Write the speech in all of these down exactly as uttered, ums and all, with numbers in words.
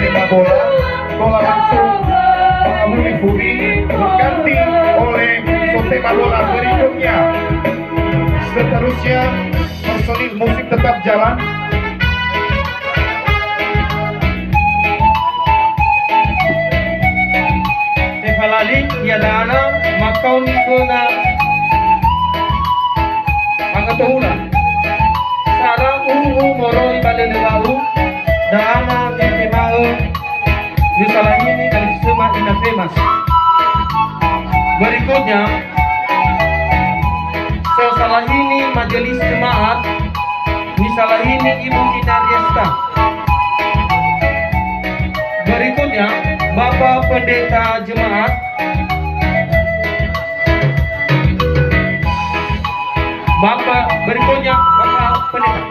Tema bola, bola langsung mengamuni puri, berganti oleh sotema bola berikutnya. Seterusnya, personil musik tetap jalan. Tefalali, ia da'ana makaoni khöna angatohuna. Sara uwu moroi ba lele wa'u, da'ana nitema'ö, nisalahini alifusöma ina Femas. Berikutnya, sosalahini majelis jemaat, nisalahini ibu ina Riesta. Berikutnya, Bapak Pendeta Jemaat. Bapak, berikutnya, Bapak Pendeta.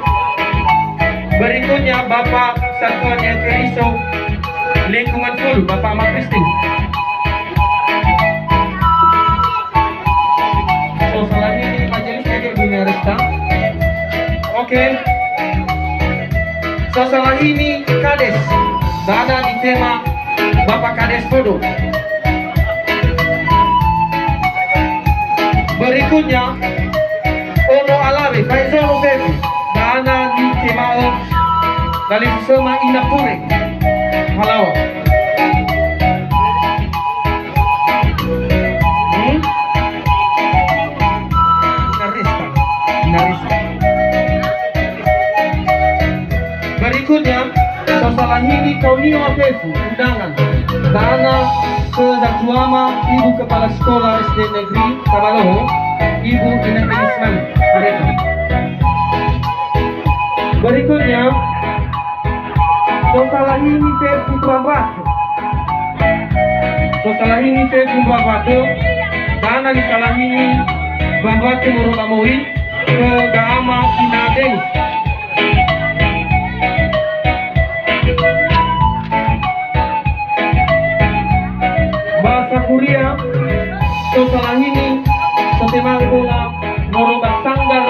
Berikutnya, Bapak Satuan Yang Keriso Lingkungan Fulu, Bapak Ahmad Kristin. Sosalahini majelis ege dunia resta. Oke. Sosalahini kades. Da'ana nitema Bapak Kades Fodo. Berikutnya, Ono Alawe, Faizono Fefu, da'ana nitema'ö dalifusöma ina Pure. Halawa. Hmm? Ina Rista, ina Rista. Berikutnya, sosalahini kaonio fefu undangan. Da'ana khö Zatuama, Ibu Kepala Sekolah S D Negeri Tabaloho, Ibu Ina Elis Mami. Berikutnya, sosalahini fefu mbua mbatö. Sosalahini fefu mbua mbatö. Da'ana nisalahini mbua mbatö moroi ba moi. Khö ga'ama ina Denis. Ba safuria, sosalahini, sotema'ö bola, moroi ba Sanggar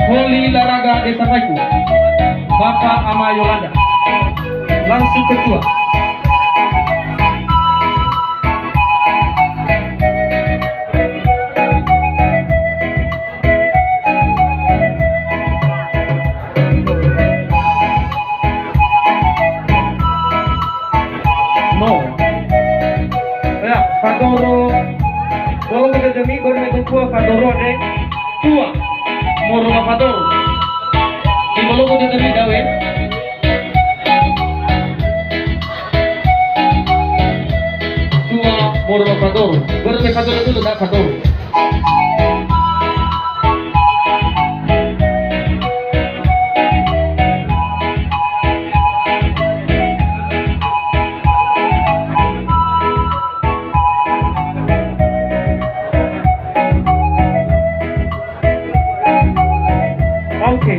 Voli Laraga Desa Faiku, Bapak Ama Yolanda. Langsung ketua. No. Ya, fadoro. Bolo ke demi berme tua fadoro de. Tua. Moroi ba fadoro. Di bolo ke demi dawe. Tua moroi ba fadoro. Börö me fadoro dulu, tak fadoro. Oke.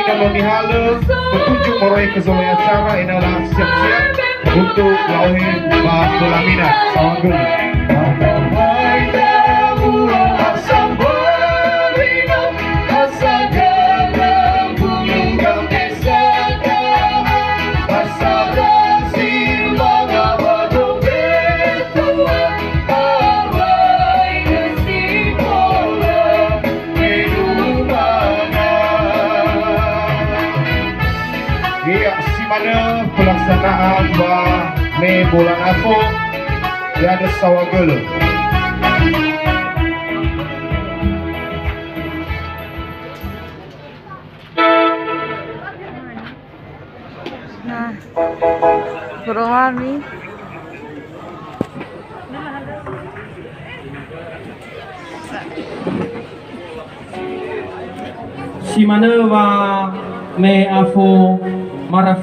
Kalau mihalö, petunjuk moroi ke zoloi acara, ena'ö lasiap-siap untuk la'ohe ba belamina. Saohagölö. Iya, si manö pelaksanaan ba me bola nafo, ya ada saohagölö. Nah, Rohami. Si manö wa me afo marafu.